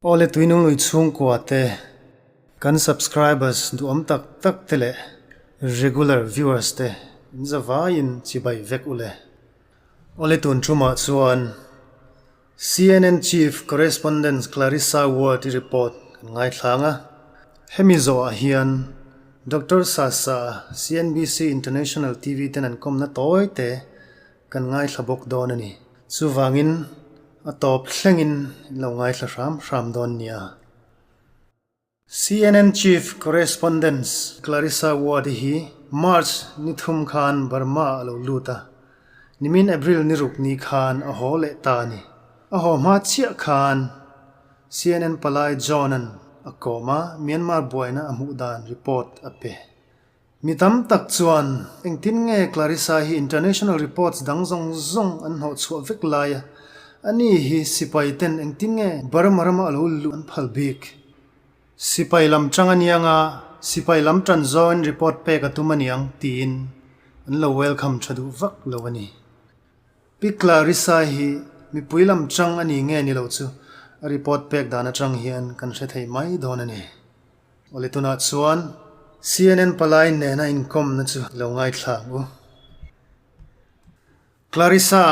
Awle Tuinung lui chhungkua te, kan subscribers duhawm tak tak te leh regular viewers te in zavaiin chibai vek ule. Awle tun thumah chuan CNN Chief Correspondent Clarissa Ward i report kan ngaithlang a. Hemi zawhah hian Doctor Sasa CNBC International TV ten an kawmna tawi te kan ngaithla bawk dawn a ni. Chuvangin a tawp thlengin in lo ngaithla hram hram dawn nia. CNN Chief Correspondent Clarissa Ward hi March ni thum khan Burma ah a lo lut a, nimin April ni ruk ni khan a haw leh ta a ni. A haw hma chiah khan CNN palai John-a'n a kawm a, Myanmar buaina a hmuh dan report a pe. Mi tam tak chuan engtin nge Clarissa hi international reports dang zawng zawng an hnawh chhuah vek lai a, ani hi sipai ten engtin nge Burma rama a lo luh an phal bik? Sipai lam tang aniang a, sipai lam tan zawngin report pek a tum aniang tiin an lo welcome tha duh vak lo a ni. Pi Clarissa hi mipui lam tang a ni nge ni lo chu a report pek dan atang hian kan hre thei mai dawn a ni. Awle tunah chuan CNN palai nena inkawmna chu lo ngaithla ang u. Clarissa,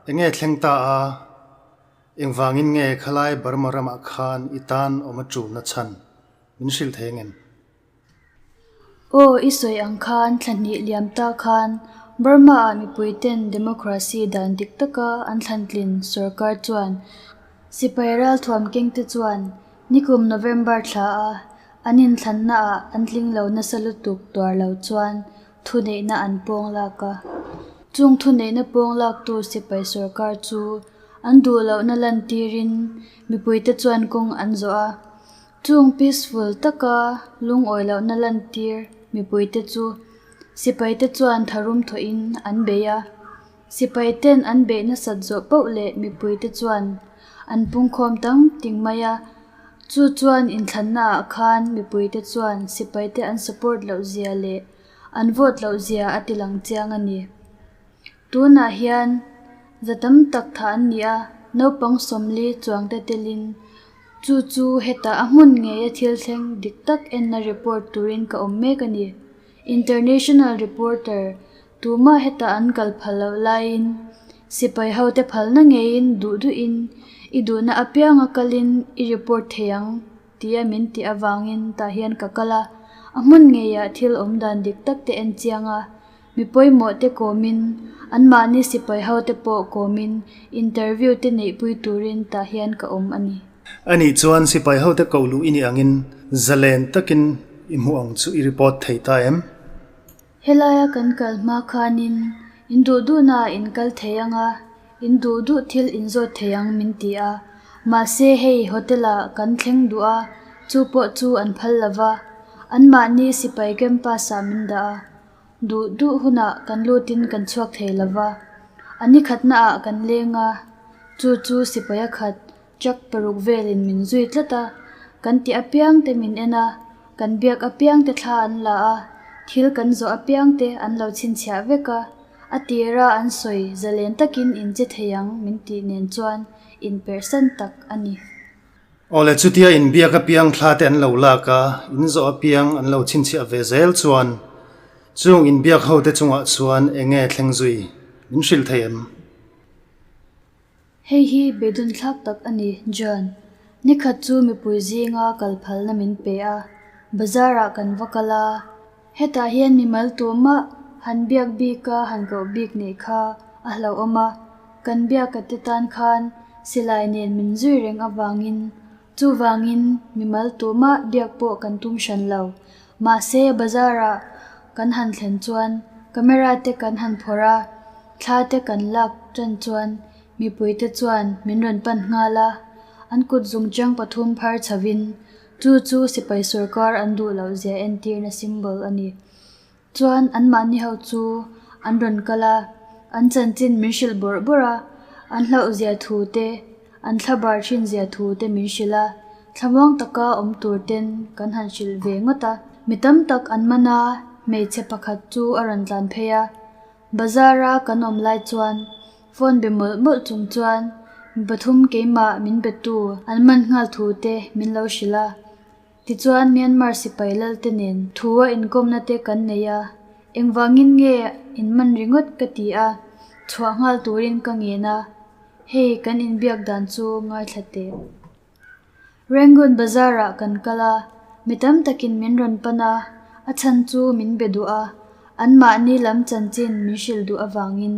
enge thleng ta a? Engvangin nge khalai Burma ramah khan i tan awm a tulna chhan min hrilh thei angem? Aw, i sawi ang khan thla hnih liam ta khan Burma ah mipui ten democracy dan dik taka an thlantlin sorkar chuan sipai ralthuam kengte chuan Nikum November thla a an inthlanna ah an tling lo nasa lutuk tuar lo chuan thuneihna an pawng lak a. Chung thuneihna pawng lak tu sipai sorkar chu an duh lohna lantirin mipuite chuan kawng an zawh a. Chung peaceful taka lungawi lohna lantir mipuite chu sipaite chuan tharum thawhin an bei a. Sipai ten an beih nasat zawh poh leh mipuite chuan an pungkhawm tam ting mai a, chu chuan inthlanna ah khan mipuite chuan sipaite an support loh zia leh an vote loh zia a ti lang chiang a ni. Tunah hian za tam tak thah an ni a, naupang sawmli chuangte telin chu chu hetah a hmun ngeia thil thleng dik tak enna report turin ka awm mek a ni. International reporter Tumah hetah an kal phal loh laiin sipai hote phalna ngeiin duh duhin i duhna apianga kalin i report thei ang tia min tih avangin tah hian ka kal a, a hmun ngeiah thil awm dan dik tak te en chiang a, mi pawimawh te kawmin anmahni sipai hote pawh kawmin interview te neihpui turin tah hian ka awm a ni. Anih chuan sipai hote koh luh i nih angin zalen takin i hmuh ang chu i report thei ta em? Helaia kan kal hma khanin in duh duhnaah in kal thei ang a, in duh duh thil in zawt thei ang min ti a. Mahse hei hotel-ah kan thleng duh a, chu pawh chu an phal lo va, anmahni sipai campus-ah min dah a. Duh duh hunah kan lutin kan chhuak thei lo va, a ni khatnaah kan leng a, chu chu sipai a khat Truck paruk velin min zui tlat a, kan tih apiang te min en a, kan biak apiang te thla an la a, thil kan zawh apiang te an lo chhinchhiah vek a, a tira an sawi zalen takin in che thei ang min tih nen chuan inperhsan tak a ni. Awle chutia inbiak apiang thla te an lo lak a, in zawh apiang an lo chhinchhiah ve zel chuan chung inbiak ho te chungah chuan enge thleng zui min hrilh thei em? Hei hi beidun thlak tak a ni, John. Nikhat chu mipui zinga kal phalna min pe a, bazar-ah kan va kal a. Hetah hian mimal tumah han biak bik a han koh bik neih kha a hlauhawm a, kan biaka te tan khan silai nen min zui reng avangin chuvangin mimal tumah biak pawh kan tum hran lo. Mahse, bazar-ah kan han thlen chuan camera te kan han phawrh a, Thla te kan lak tan chuan mipuite chuan min rawn pan nghal a, an kut zungchang pathum phar chhovin chu chu sipai sorkar an duh loh zia entirna symbol a ni. Chuan anmahni ho chu an rawn kal a, an chanchin min hrilh bawrh bawrh a, an hlauh zia thu te, an thla bar thin zia thu te min hrilh a, thlamuang taka awm tur ten kan han hrilh ve ngawt a. Mi tam tak an man a, hmeichhe pakhat chu a rawn tlan phei a. Bazar-a kan awm lai chuan phone be mawlh mawlh chung chuan Mi pathum keimah min betu an man nghal thu te min lo hrilh a. Tichuan Myanmar sipai lal te nen thu a inkawmna te kan nei a, engvangin nge in man ringawt ka ti a, chhuah nghal turin ka ngen a, hei kan inbiak dan chu ngaithla teh. Rangoon Bazaar ah kan kal a, mi tam takin min rawn pan a, a chhan chu min be duh a, anmahni lam chanchin min hrilh duh avangin.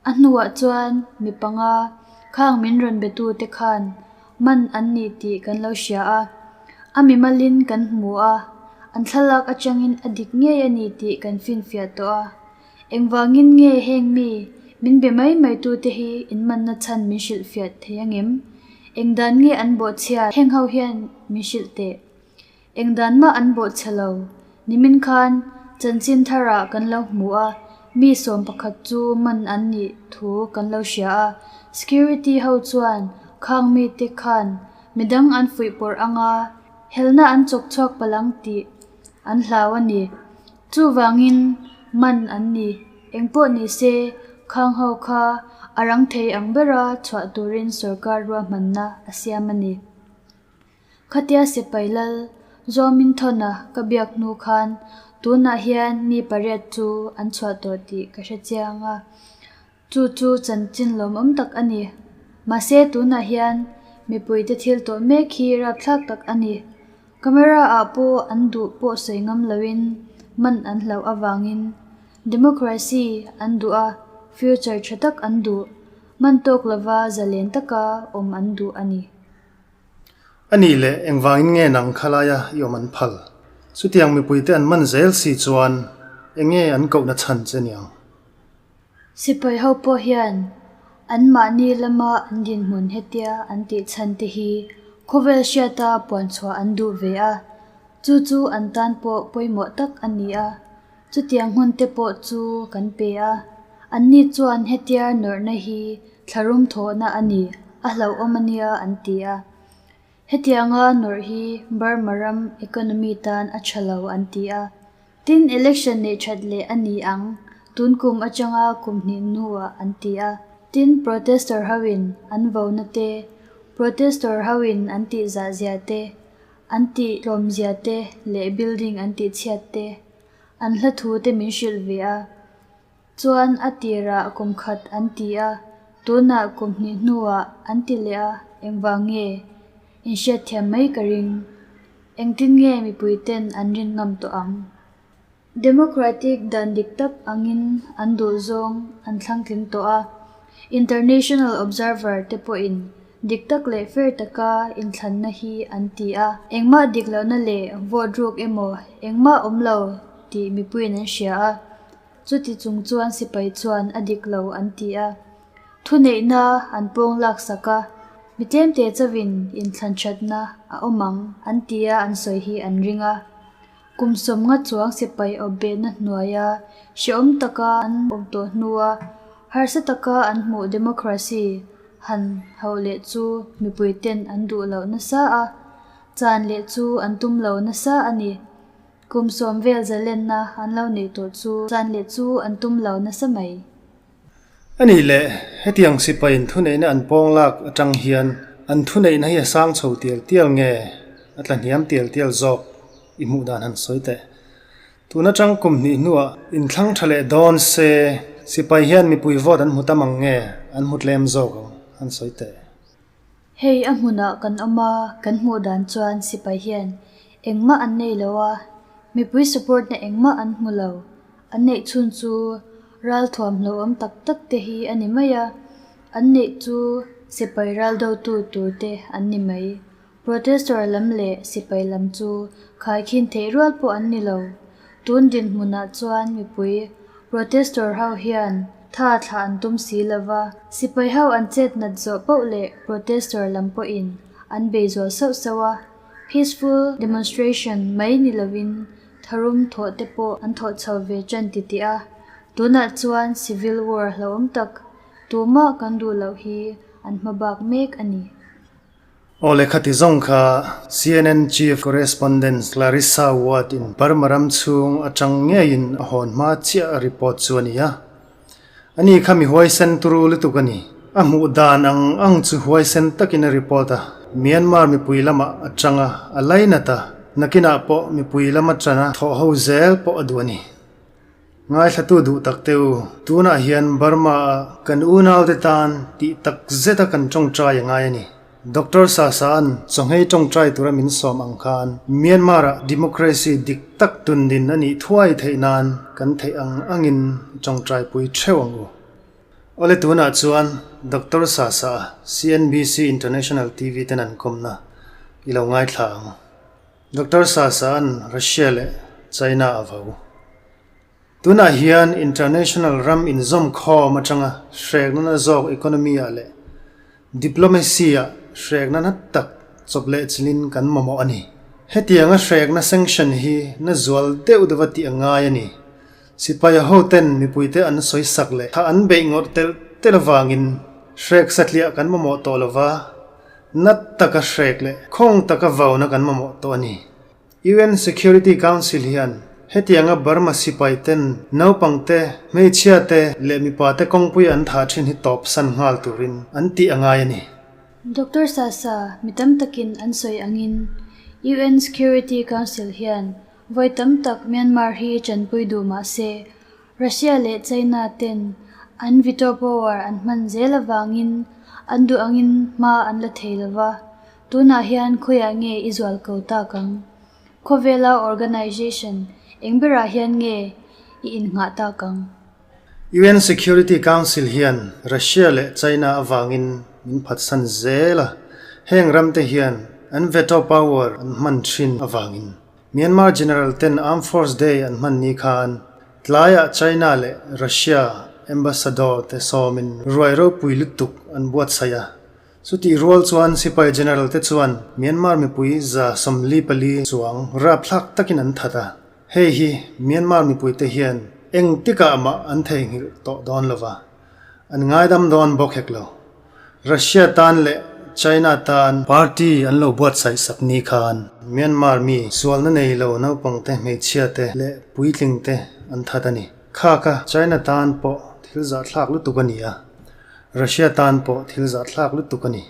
A hnuah chuan mi panga khang min rawn betu te khan man an ni tih kan lo hria a, a mimalin kan hmu a, an thlalak atangin a dik ngei a ni tih kan finfiah tawh a. Engvangin nge heng mi min be mai mai tute hi in manna chhan min hrilhfiah thei angem? Eng dan nge an bawhchhia heng ho hian min hrilh teh? Eng dan mah an bawhchhe lo. Nimin khan chanchin tharah kan lo hmu a, mi 11 chu man an nih thu kan lo hria a. Security ho chuan khang mite khan midang an fuih pawrh anga helna an chawk chhuak palh ang tih an hlau a ni. Chuvangin man an ni. Engpawh ni se, khang ho kha a rang thei ang bera chhuah turin sorkar ruahmanna a siam a ni. Khatia sipai lal Zawmin thawna ka biak hnu khan tunah hian mi pariat chu an chhuah tawh tih ka hre chiang a, chu chu chanchin lawmawm tak a ni. Mahse tunah hian mipuite thil tawh mek hi rapthlak tak a ni. Camera ah pawh an duh pawh sawi ngam loin man an hlauh avangin democracy an duh a, future tha tak an duh, man tawk lova zalen taka awm an duh a ni. A nih leh engvangin nge nang khalaia i awm an phal? Chutiang mipuite an man zel si chuan enge an kohna chhan che niang? Sipai ho pawh hian anmahni lama an dinhmun hetia an tih chhan te hi khawvel hriata puanchhuah an duh ve a, chu chu an tan pawh pawimawh tak a ni a. Chutiang hmun te pawh chu kan pe a, anni chuan hetia nawrhna hi thlarum thawhna a ni, a hlauhawm a nia an ti a. Hetianga nawrh hi Burma ram economy tan a tha lo an ti a. Tin, election neih that leh a ni ang, tun kum atanga kum hnih hnuah an ti a. Tin, protester hoin an vona te, protester hoin an tihzah zia te, An tih tlawmzia te leh building an tih chhiat te, an hla thu te min hrilh ve a. Chuan a tirah kum khat an ti a, tunah kum hnih hnuah an ti leh a, engvang nge? Inhriatthiam mai ka ring. Engtin nge mipui ten an rin ngam tawh ang? Democratic dan dik tak angin an duh zawng an thlang tling tawh a, international observer te pawhin dik tak leh fair taka inthlanna hi an ti a, engmah dik lohna leh vote ruk emaw engmah awm lo tih mipuiin an hria a, chuti chung chuan sipai chuan a dik lo an ti a, thuneihna an pawng laksak a, mi tlemte chauhin inthlan thatna a awm ang an tia an sawi hi an ring a. Kum 50 chuang sipai awpbehna hnuaia hrehawm taka an awm tawh hnua harsa taka an hmuh democracy han hauh leh chu mipuiten an duh loh nasa a, chan leh chu an tum lo nasa a ni. Kum 10 vel zalenna an lo neih tawh chu chan leh chu an tum lo nasa mai. A nih leh, hetiang sipaiin thuneihna an pawng lak atang hian an thuneihna hi a sang chho tial tial nge a tla hniam tial tial zawk i hmuh dan han sawi teh. Tun atang kum hnih hnuah inthlang tha leh dawn se sipai hian mipui vote an hmu tam ang nge an hmu tlem zawk ang han sawi teh. Hei a hmunah kan awm a, kan hmuh dan chuan sipai hian engmah an nei lo a, mipui support na engmah an hmu lo. An neih chhun chu ral thuamhlo awm tak tak te hi a ni mai a, an neih chu sipai ral dotu tur te an ni mai. Protester lam leh sipai lam chu khaikhin theih rual pawh an ni lo. Tun dinhmunah chuan mipui protester ho hian tha thlah an tum si lo va, sipai ho an chet nat zawh poh leh protester lam pawhin an bei zual sauh sauh a, peaceful demonstration mai ni lovin Tharum thawh te pawh an thawh chho ve ṭan ti tih a, tunah chuan civil war hlauhawm tak tumah kan duh loh hi an hma bak mek a ni. Aw lehkha ti zawng kha CNN Chief Correspondent Clarissa Ward in Burma ram chhung aṭang ngeiin a hawn hma chiah report chu a ni a. Ani kha mi huaisen turu lutuk a ni. A hmuh dan ang ang chu huaisen takin a report a, Myanmar mipui lamah a tang a, a lainat a, nakinah pawh mipui lama tana thawh ho zel pawh a duh a ni. Ngaithlatu duh tak te u, tunah hian Burma-a kan unaute tan tih tak zeta kan tawngtai a ngai a ni. Doctor Sasa'n chawnghei tawngtai tura min sawm ang khan Myanmar-ah democracy dik tak tundin a nih thuai theih nan kan theih ang angin i tawngtaipui theuh ang u. Awle tunah chuan Doctor Sasa-a CNBC International TV ten an kawmna i lo ngaithla ang. Doctor Sasa'n Russia leh China a vau. Tunah hian international ram inzawm khawm atanga hrekna na zawk economy ah leh diplomacy ah hrekna na tak chawp leh chilin kan mamawh a ni. Hetianga hrekna sanction hi na zual deuh deuha tih a ngai a ni. Sipai ho ten mipuite an sawi sak leh tha an beih ngawrh telh telh avangin hrek satliah kan mamawh tawh lova, Nat taka hrek leh khawng taka vauna kan mamawh tawh a ni. UN Security Council hian hetianga Burma sipai ten naupang te, hmeichhia te leh mipa te kawngpui an thah thin hi tawp san nghal turin an tih a ngai a ni. Doctor Sasa, mi tam takin an sawi angin UN Security Council hian vawi tam tak Myanmar hi tanpui duh mah se Russia leh China ten an veto power an hman zel avangin an duh angin hma an la thei lo va, tunah hian khawiah nge i zual ko tak ang? Khawvela organization eng berah hian nge i innghah tak ang? UN Security Council hian Russia leh China avangin min phatsan zel a, heng ramte hian an veto power an hman thin avangin. Myanmar General ten Armed Force Day an hman ni khan tlaiah China leh Russia Ambassador te sawmin ruai ropui lutuk an buatsaih a. Chutih rual chuan Sipai General te chuan Myanmar mipui 44 chuang rapthlak takin an that a. Hei hi Myanmar mipuite hian engtikah mah an theihnghilh tawh dawn lova, an ngaidam dawn bawk hek lo. Russia tan leh China tan party an lo buatsaih sak ni khan Myanmar mi sualna nei lo naupang te hmeichhia te leh puitling te an that a ni. Kha kha China tan pawh thil zahthlak lutuk a ni a, Russia tan pawh thil zahthlak lutuk a ni.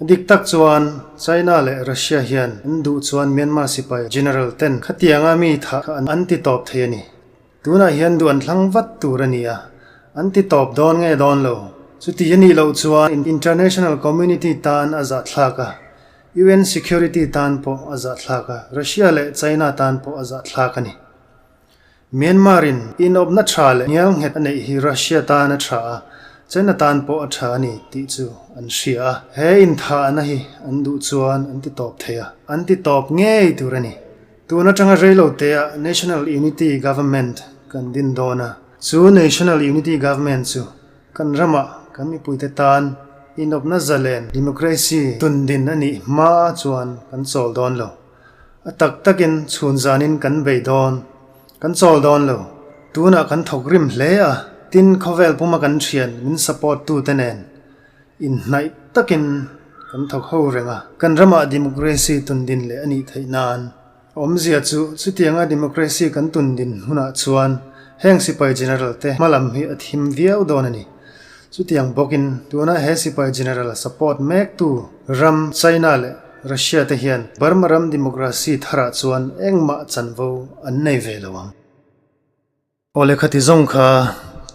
A dik tak chuan China leh Russia hian an duh chuan Myanmar sipai general ten khatianga mi thah kha an ti tawp thei a ni. Tunah hian duh an thlang vat tur a ni a, an ti tawp dawn nge dawn lo. Chuti a nih loh chuan international community tan a zahthlak a, UN security tan pawh a zahthlak a, Russia leh China tan pawh a zahthlak a ni. Myanmar in inawpna tha leh hnial nghet a neih hi Russia tan a tha a, China tan pawh a tha a ni tih chu an hria a. He inthahna hi an duh chuan an ti tawp thei a, an ti tawp ngei tur a ni. Tun atanga reilo teah National Unity Government kan din dawn a, chu National Unity Government chu kan ramah kan mipuite tan inawpna zalen, democracy, tun din a nih hma chuan kan chawl dawn lo. A tak takin chhun zanin kan bei dawn, kan chawl dawn lo. Tunah kan thawk rim hle a, tin khawvel puma kan thian min support tute nen Inhnaih takin kan thawk ho reng a, kan ramah democracy tundin leh a nih theih nan. Awmzia chu chutianga democracy kan tundin hunah chuan heng sipai general te hmalam hi a thim viau dawn a ni. Chutiang bawkin tuna he sipai general support mektu ram China leh Russia te hian Burma ram democracy tharah chuan engmah chanvo an nei ve lo ang. Aw lehkha ti zawng kha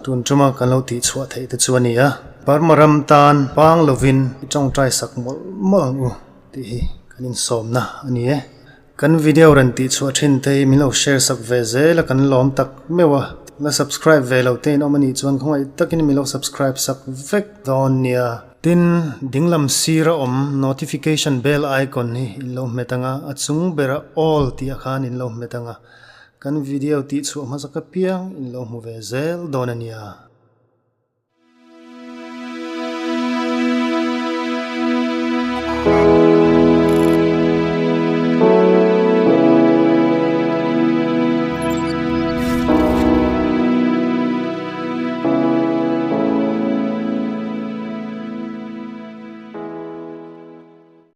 tun tuma kan lo tih chhuah theih te chu a ni a, Burma ram tan pang lovin i tawngtai sak mawlh mawlh ang u tih hi kan insawmna a ni e. Kan video rawn tih chhuah thin te hi min lo share sak ve zel a kan lawm tak meuh a, la subscribe ve lo te in awm a nih chuan khawngaih takin min lo subscribe sak vek dawn nia. Tin, dinglam sira awm notification bell icon hi in lo hmet ang a, a chung bera all tih ah khan in lo hmet ang a. Kan video tih chhuah hmasa ka piang in lo hmu ve zel dawn a nia.